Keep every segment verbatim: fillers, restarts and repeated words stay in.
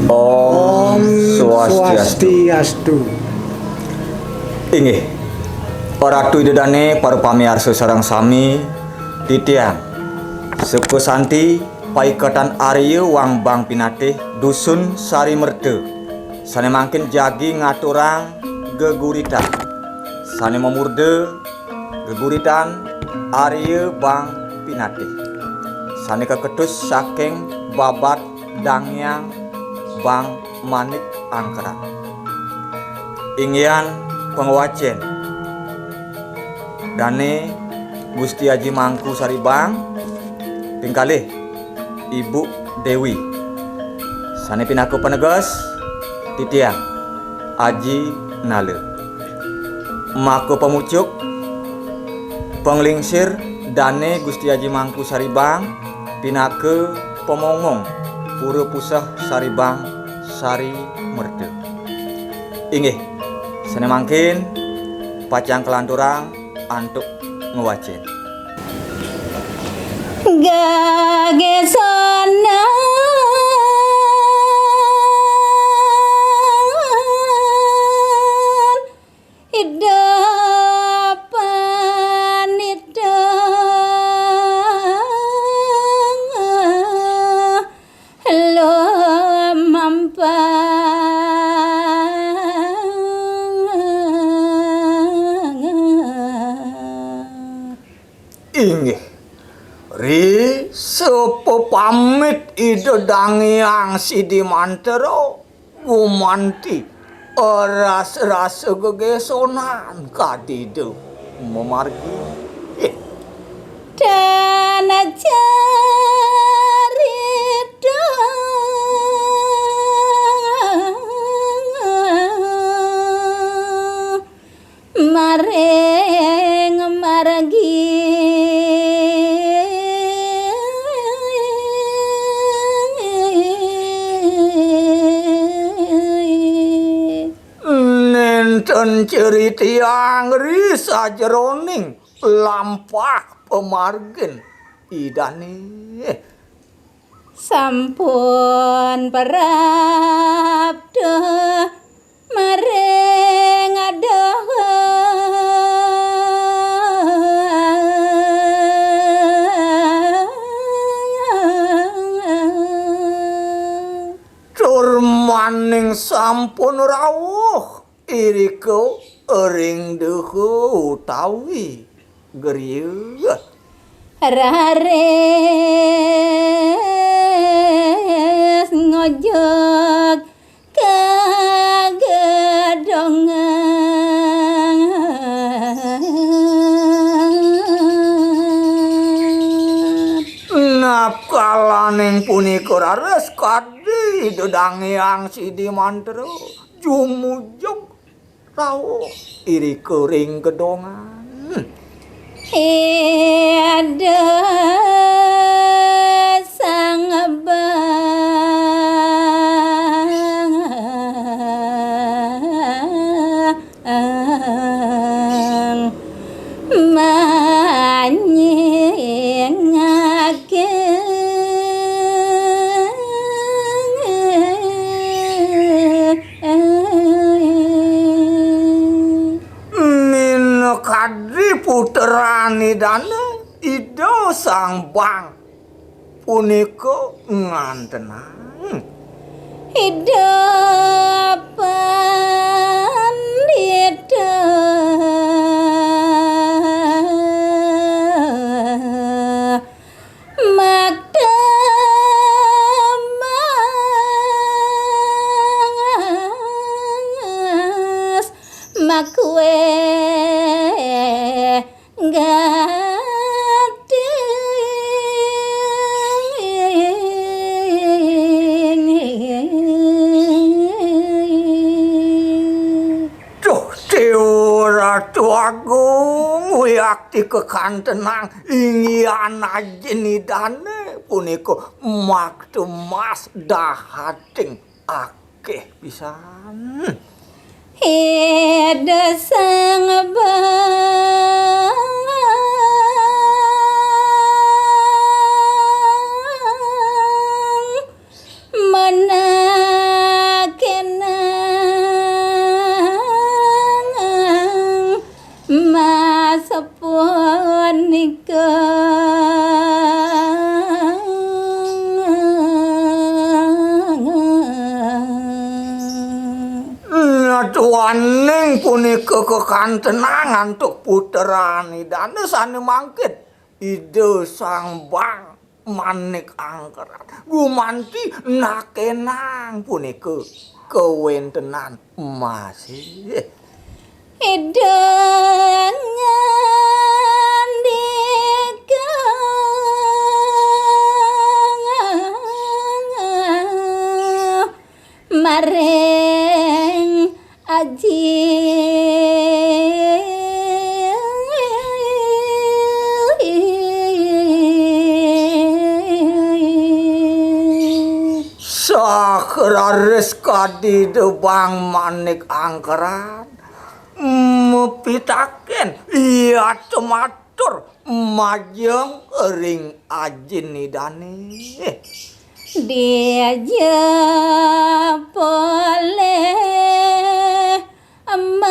Om Swastiastu. Inggih. Ratu Ida Dane, para pamiarsa sareng sami, titiang Suku Santi, paiketan Arya Wangbang Pinatih, Dusun Sari Merta, sane mangkin jagi ngaturang geguritan sane mamurda geguritan Arya Bang Pinatih, sane kaketus saking babad Dangyang Bang Manik Angkeran. Inggihan pangwacen dane Gusti Aji Mangku Saribang, ping kalih Ibu Dewi. Sane pinaka paneges, titiang Aji Nala. Maka pamucuk, panglingsir dane Gusti Aji Mangku Saribang pinaka pamongong Pura Puseh Saribang Sari Merta. Inggih, sane mangkin pacang kalanturang antuk ngwacen. Gegesonan Ida Pandita lumampah. Inggih. Ri sepepamit Ida Dang Hyang Sidi Mantara gumanti ras-rasa gegesonan kadida mamargi. Tan carita maring margi. Nenten critiang ri sajeroning lampah pamargin Idane. Sampun prapta maring adoh. Tur maning sampun rauh irika ring deha utawi griya. Raris ngojog ka gedongan. Napkalaning punika raris kadi Ida Dang Hyang Sidi Mantara jumujug rauh irika ring gedongan. Ida Sang Bang manyingake. Minakadi putran Idane, Ida Sang Bang punika ngantenang. Ida Pandita makta mas makwe gati. Duh, Dewa Ratu Agung, wiakti kakantenang inggihan ajin Idane punika makta mas dahating akeh pisan. Ida Sang Bang Waning punika kakantenan antuk putran Idane sane mangkin Ida Sang Bang Manik Angkeran gumanti nakenang punika kawentenan masih. Ida ngandika maring aji. Sakraris kadi Ida Bang Manik Angkeran mapitaken, iya tumatur majeng ring ajin Idane. Dija polih emas.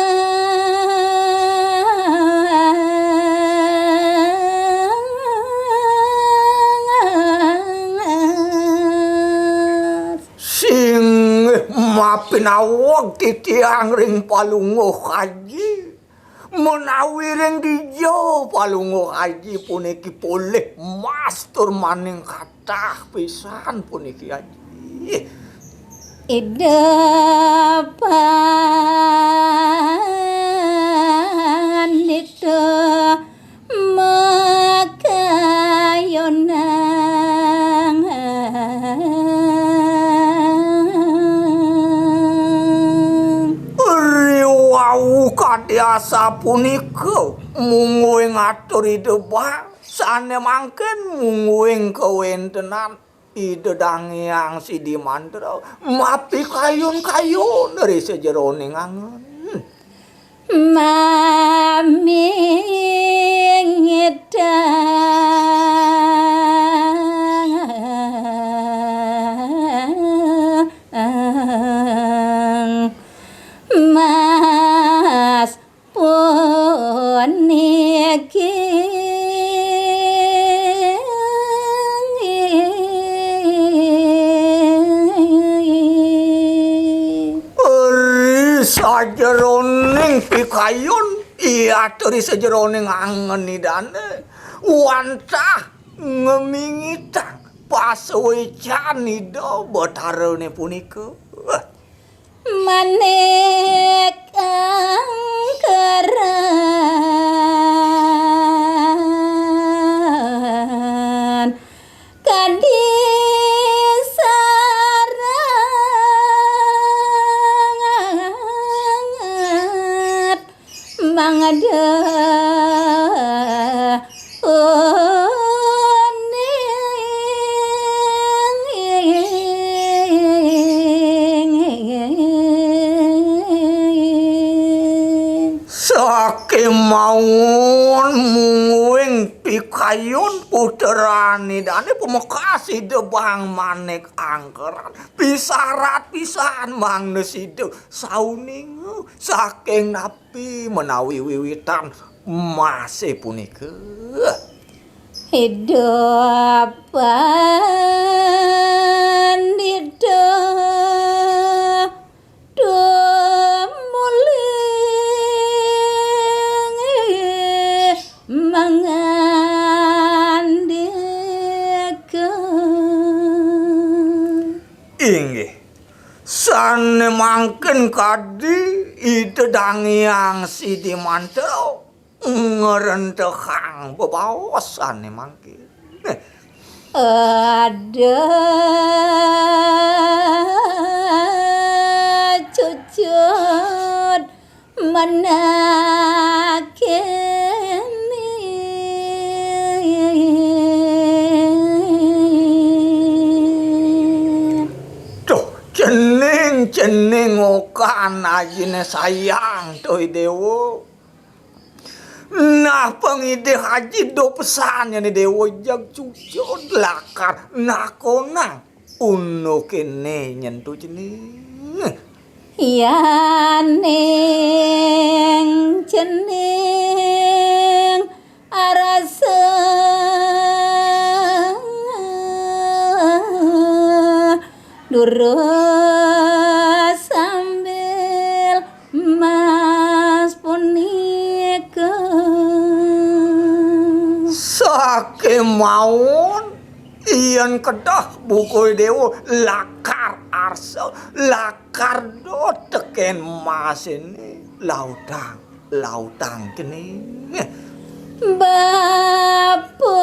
Singgih mapinaweg titiang ring Palungguh Aji. Menawi ring dija Palungguh Aji puniki polih emas tur maning katah pisan puniki, Aji. Ida Pandita makayunang. Riwau kadi asapunika, mungguing atur Ida Bang, sane mangkin mungguing kawentenan Ida Dang Hyang Sidi Mantra mapikayun-kayun ri sajeroning angen. Mamingitang mas puniki. Ri sajeroning pikayun, iya, ri sajeroning angen Idane, wantah ngemingitang pasuecan Ida Batarane punika. Manik Angkeran kadi sarangat mangda uning. Sakémaon mungguing pikayun putrané dané pamekas Ida Bang Manik Angkeran. Pisarat pisan mangda sida sauninga saking napi menawi wiwitan masé punika. Ida Pandita tumuli mangandika. Inggih. Sané mangkin kadi Ida Dang Hyang Sidi Mantra ngrentehang bebaos sané mangkin. Ada cucut manakéné. Duh, cening, cening okan ajiné sayang, duh, Déwa. Nah, pangidih aji duh pesan nyané Déwa, jeg cucut lakar nakonang unda kéné nyentuh cening. Yaning cening arasa durus sambil Mawon, yen kedah bukuy dewa lakar arsa, lakar dot teken masene lautang, lautang kene. Bapa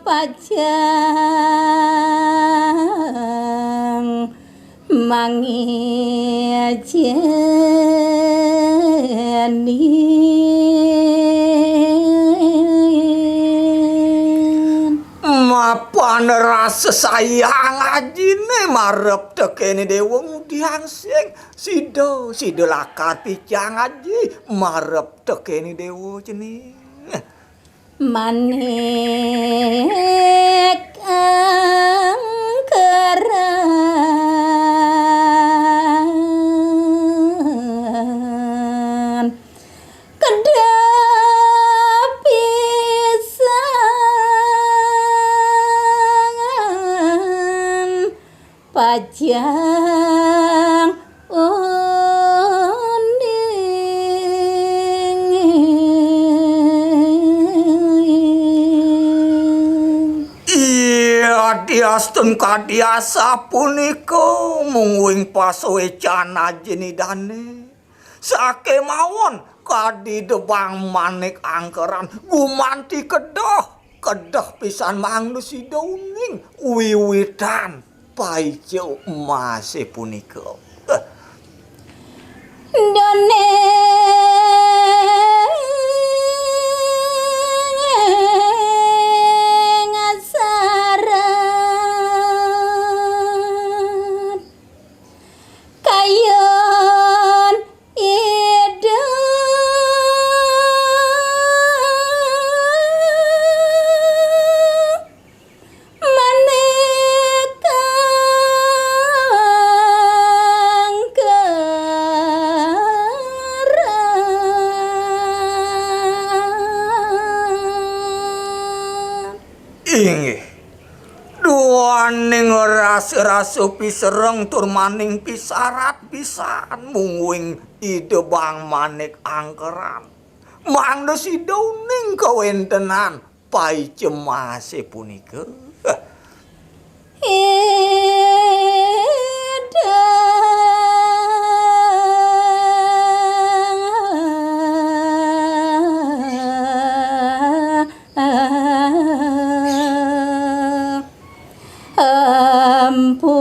pacang mangijenin. Mapan rasa sayang ajine marep tekene dewa ngudiang sing sida, sida lakar picang aji marep tekene dewa cening. Manik angkeran kedah pisan pacang uning. Iya, diastun kadi asapunika mungguing pasuecan ajinidane. Sakemawon kadi debang manik angkeran gumanti kedah, kedah pisan mangda sida uning wiwitan paica emase punika. Dene ngasaran kayun Ida manik angkeran. Inggih, duaning rasa-rasa pisereng tur maning pisarat pisan mungguing Ida Bang Manik Angkeran. Mangda sida uning kawentenan paicemase punika. Ida empu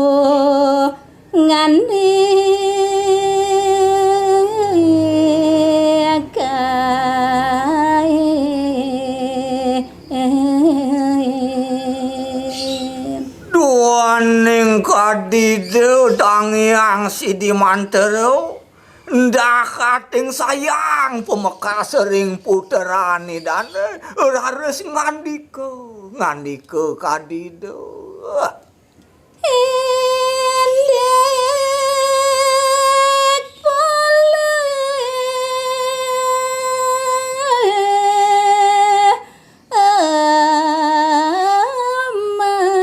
ngandikae. Duaning kadida Dang Hyang Sidi Mantara, ndakating sayang pamekas ring puteranidane, raris ngandika, ngandika kadida. Indik polih emas.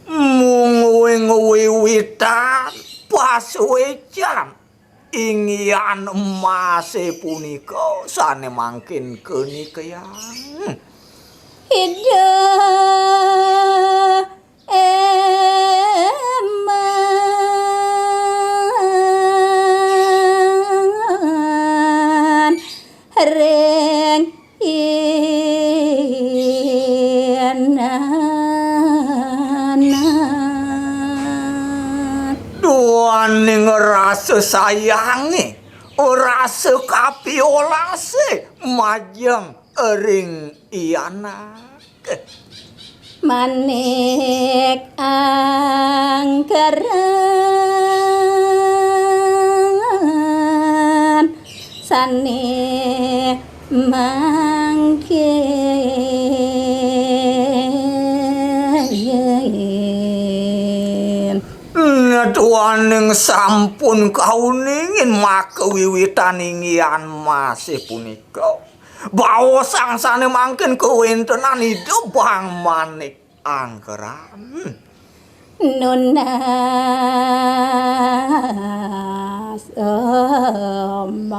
Mungguing wiwitan pasuecan inggihan emase punika sane mangkin kanikayang. Ida eman ring inanak. Duaning rasa sayange, rasa kapiolase majeng ring iyanak. Manik angkeran sane mangkin. Duaning sampun kauningin maka wiwitan inggihan masih punika. Baosang sane mangkin kawentenan Ida Bang Manik Angkeran. Nunas emas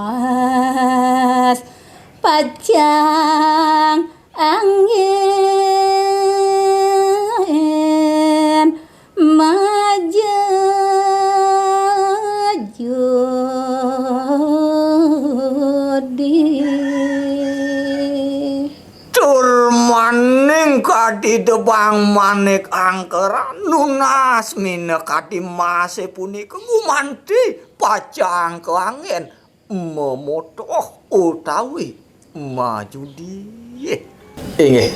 pacang angin majujudi. Tur maning kadi debang manik angkeran nunas mina kadi mase punika gumanti pacang keangen memotoh utawi majudi. Inggih,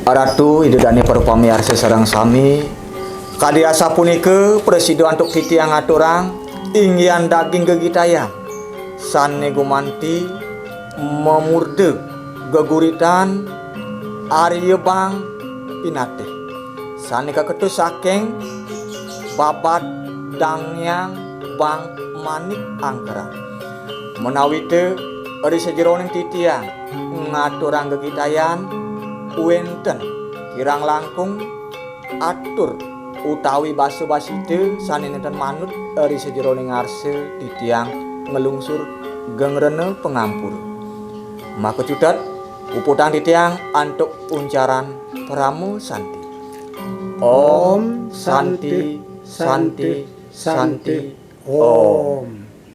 Ratu Ida Dane para pamiarsa sareng sami, kadi asapunika prasida antuk titiang aturang inggihan daging gegitayan sane gumanti mamurda geguritan Arya Bang Pinatih sane kaketus saking babad dangyang Bang Manik Angkeran. Menawita ri sajeroning titiang ngaturang gegitayan wenten kirang langkung atur utawi basa-basita sane nenten manut ri sajeroning arsa titiang nglungsur gengrena pangampura. Maka cutet puputang titiang antuk uncaran parama santi. Om Santi, Santi, Santi, Om.